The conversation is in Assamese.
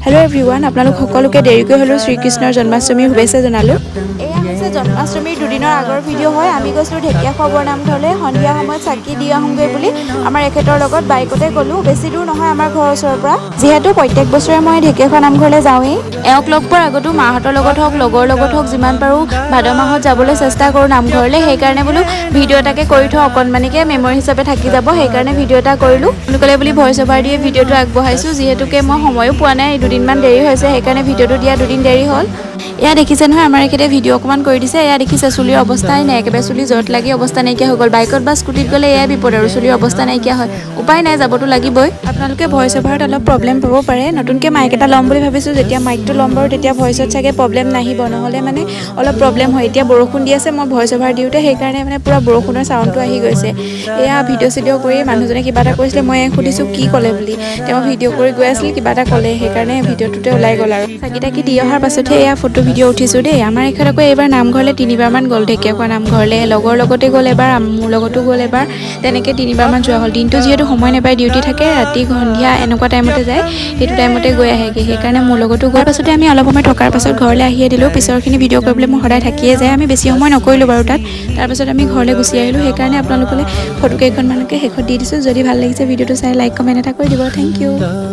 হেল্ল' এভৰিৱান, আপোনালোক সকলোকে দেৰিকৈ হ'লেও শ্ৰীকৃষ্ণৰ জন্মাষ্টমীৰ শুভেচ্ছা জনালোঁ। এয়া হৈছে জন্মাষ্টমীৰ দুদিনৰ আগৰ ভিডিঅ' হয়। আমি গৈছিলোঁ ঢেকীয়াখোৱা বৰনামঘৰলৈ সন্ধিয়া সময়ত চাকি দি আহোঁগৈ বুলি। আমাৰ এখেতৰ লগত বাইকতে গ'লোঁ, বেছি দূৰ নহয় আমাৰ ঘৰৰ ওচৰৰ পৰা। যিহেতু প্ৰত্যেক বছৰে মই ঢেকীয়াখোৱা নামঘৰলৈ যাওঁৱেই, এওঁক লগ পোৱাৰ আগতো মাহঁতৰ লগত হওক, লগৰ লগত হওক, যিমান পাৰোঁ ভাদ মাহত যাবলৈ চেষ্টা কৰোঁ নামঘৰলৈ। সেইকাৰণে বোলো ভিডিঅ' এটাকে কৰি থওঁ, অকণমানিকে মেমৰি হিচাপে থাকি যাব। সেইকাৰণে ভিডিঅ' এটা কৰিলোঁ। সোনকালে বুলি ভইচ অভাৰ দিয়ে ভিডিঅ'টো আগবঢ়াইছোঁ, যিহেতুকে মই সময়ো পোৱা নাই, দুদিনমান দেৰি হৈছে, সেইকাৰণে ভিডিঅ'টো দিয়া দুদিন দেৰি হ'ল। এয়া দেখিছে নহয়, আমাৰ এখেতে ভিডিঅ' অকণমান কৰি দিছে। এয়া দেখিছে, চুলিৰ অৱস্থাই নাই, একেবাৰে চুলি য'ত লাগি অৱস্থা নাইকিয়া হৈ গ'ল। বাইকত বা স্কুটিত গ'লে এয়াই বিপদ আৰু, চুলিৰ অৱস্থা নাইকিয়া হয়। উপায় নাই, যাবতো লাগিবই। আপোনালোকে ভইচ অভাৰত অলপ প্ৰব্লেম পাব পাৰে। নতুনকৈ মাইক এটা ল'ম বুলি ভাবিছোঁ। যেতিয়া মাইকটো ল'ম বাৰু, তেতিয়া ভইচত চাগে প্ৰব্লেম নাহিব, নহ'লে মানে অলপ প্ৰব্লেম হয়। এতিয়া বৰষুণ দি আছে মই ভইচ অভাৰ দিওঁতে, সেইকাৰণে মানে পূৰা বৰষুণৰ চাউণ্ডটো আহি গৈছে। এয়া ভিডিঅ' চিডিঅ' কৰি মানুহজনে কিবা এটা কৈছিলে, মই সুধিছোঁ কি ক'লে বুলি। তেওঁ ভিডিঅ' কৰি গৈ আছিল, কিবা এটা ক'লে, সেইকাৰণে ভিডিঅ'টোতে ওলাই গ'ল। আৰু চাকি তাকি দি অহাৰ পাছতহে এয়া ফটো ভিডিঅ' উঠিছোঁ দেই। আমাৰ এখেত আকৌ এইবাৰ নামঘৰলৈ তিনিবাৰমান গ'ল, ঢেকীয়াখোৱা নামঘৰলৈ। লগৰ লগতে গ'ল এবাৰ, মোৰ লগতো গ'ল এবাৰ, তেনেকৈ তিনিবাৰমান যোৱা হ'ল। দিনটো যিহেতু সময় নাপায়, ডিউটি থাকে, ৰাতি সন্ধিয়া এনেকুৱা টাইমতে যায়, সেইটো টাইমতে গৈ আহেগৈ। সেইকাৰণে মোৰ লগতো গ'ল। পাছতে আমি অলপ সময় থকাৰ পাছত ঘৰলৈ আহিয়ে দিলোঁ। পিছৰখিনি ভিডিঅ' কৰিবলৈ মোৰ সদায় থাকিয়ে যায়। আমি বেছি সময় নকৰিলোঁ বাৰু তাত। তাৰপাছত আমি ঘৰলৈ গুচি আহিলোঁ। সেইকাৰণে আপোনালোকলৈ ফটো কেইখনমানকে শেষত দি দিছোঁ। যদি ভাল লাগিছে ভিডিঅ'টো চাই, লাইক কমেণ্ট এটা কৰি দিব। Thank U.